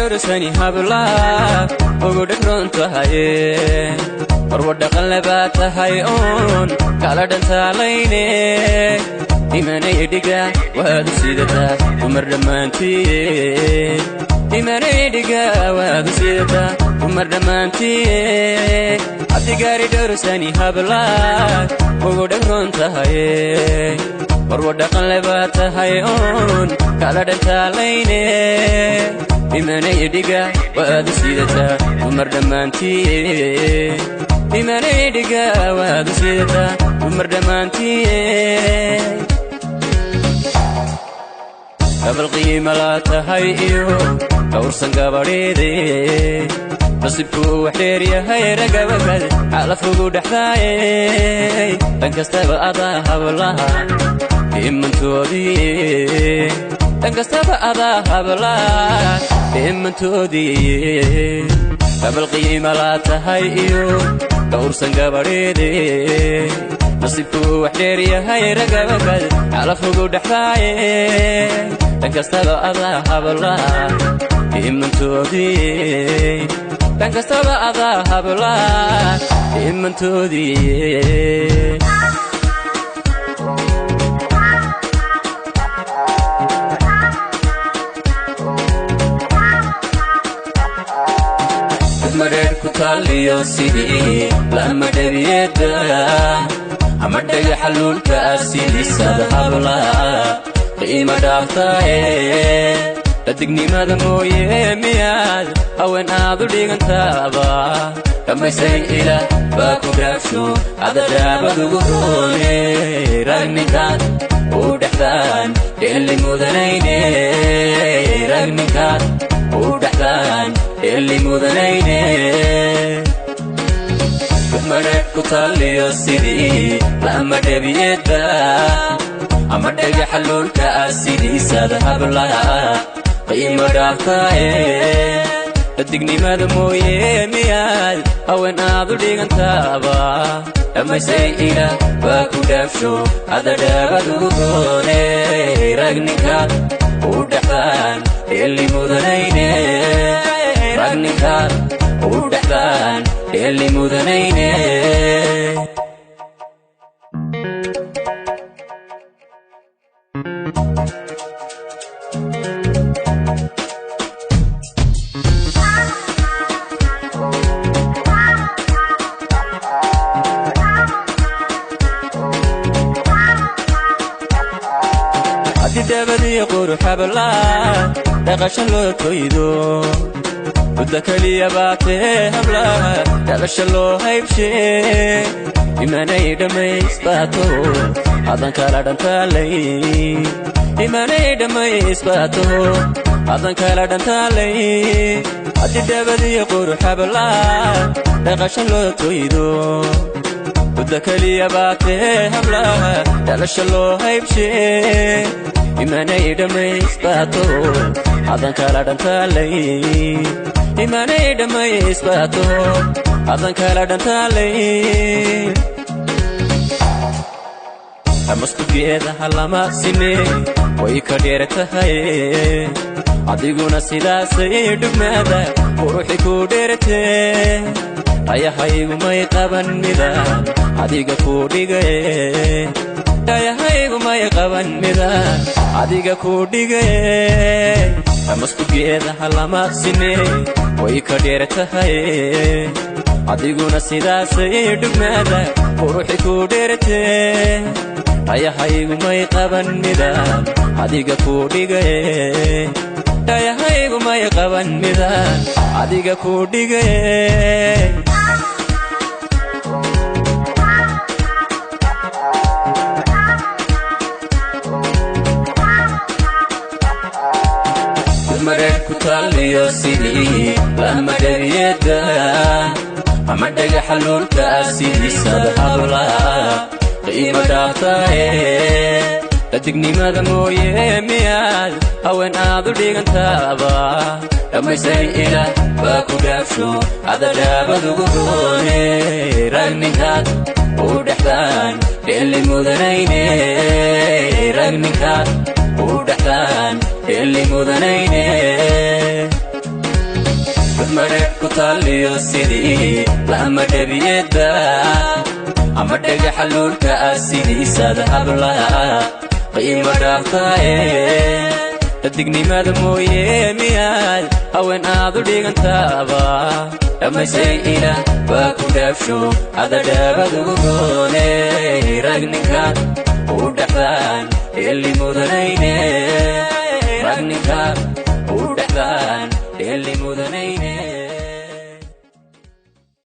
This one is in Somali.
Dhowrsani habla ugu dhegron tahay marwa dhaqan lebaa tahay oon kala dhantaalayne imanay dhiga waad u sidataa dumar dhammaantiye imanay dhiga waad u sidataa dumar dhammaantiye cabdigaari dhowrsani habla ugu dhegron tahay marwa dhaqan lebaa tahay oon kala dhantaalayne imanay dhiga waad u sidataa dumar dhammaantiye imanay dhiga waad u sidataa dumar dhammaantiye gabal qiima laa tahay iyo dhowrsan gabadheede nasiibkuu wax dheer yahay ragabakad xalafugu dhexdaaye dhan kastaba adaa hablaha dhimantoodii dhan kastaba adaa hablaha dhimantoodii gabal qiima laa tahay iyo dhowrsan gabadheede nasiibkuu wax dheer yahay ragabakad xalafugu dhexdaaye dhan kastaba adaa hablaha dhimantoodii dhan kastaba adaa hablaha dhimantoodii. Mareer ku taaliyo sidii lama dhabiyada ama dhagaxa luulka sidiisada hablaha qiima dhaaftaaye dhadignimada mooye miyaad haween aad u dhigantaaba dhammaysay ilaah baa ku dhaafsho adadhaabad ugu roone ragninkaad u dhexdaan dheeli mudanayne ragninkaad u dhexdaan dheeli mudanayne mareer ku taaliyo sidii lama dhabiyada ama dhagaxa luulka sidiisada hablaha qiimo dhaaftaaye dhadignimada mooye miyaad haween aad u dhigantaaba dhammaysay ilaah baa ku dhaafsho adadhaabad ugu roone ragninkaad u dhexdaan dheeli mudanayne ragninkaad u dhexdaan dheeli mudanayne. Haddii dabadii qurux hablaa dhaqasho loo toydo muddo keliya baa tee hablaha dhalasho loo haybshee imanay dhammaysbaato hadan kala dhantaalay imanay dhammaysbaato hadan kala dhantaalay haddii dabadii qurux hablaa dhaqasho loo toydo muddo keliya baa tee hablaha dhalasho loo haybshee imanay dhammaysbaato hadan kala dhantaalay imanay dhammaysbaato hadan kala dhantaalay amastugeedaha lama sine way ka dheer tahay adiguna sidaasay dhugmaada quruxi ku dheertee dhayahaygumay qaban midaan adiga kuu dhigaye dhayahaygumay qaban midaan adiga kuu dhigaye amastugeedaha lama sine way ka dheer tahay adiguna sidaasay dhugmaada quruxi ku dheertee dhayahaygumay qaban midaan adiga kuu dhigaye dhayahaygumay qaban midaan adiga kuu dhigaye. Mareer ku taaliyo sidii lama dhabiyada ama dhagaxa luulka sidiisada hablaha qiimo dhaaftaaye dhadignimada mooye miyaad haween aad u dhigantaaba dhammaysay ilaah baa ku dhaafsho adadhaabad ugu roone ragninkaad u dhexdaan dheeli mudanayne ragninkaad u dhexdaan dheeli mudanayne. Badmadheedh ku taaliyo sidii lama dhabiyeda ama dhagaxa luulka ah, sidiisaad hablaha qiimo dhaaftaaye. Dhadignimada mooye miyaad haween aad u dhigantaaba? Dhammaysay ilaah waa ku dhaafsho adadhaabad ugu roone. Ragninka u dhexdaan eli mudanayne, ragninka u dhexdaan.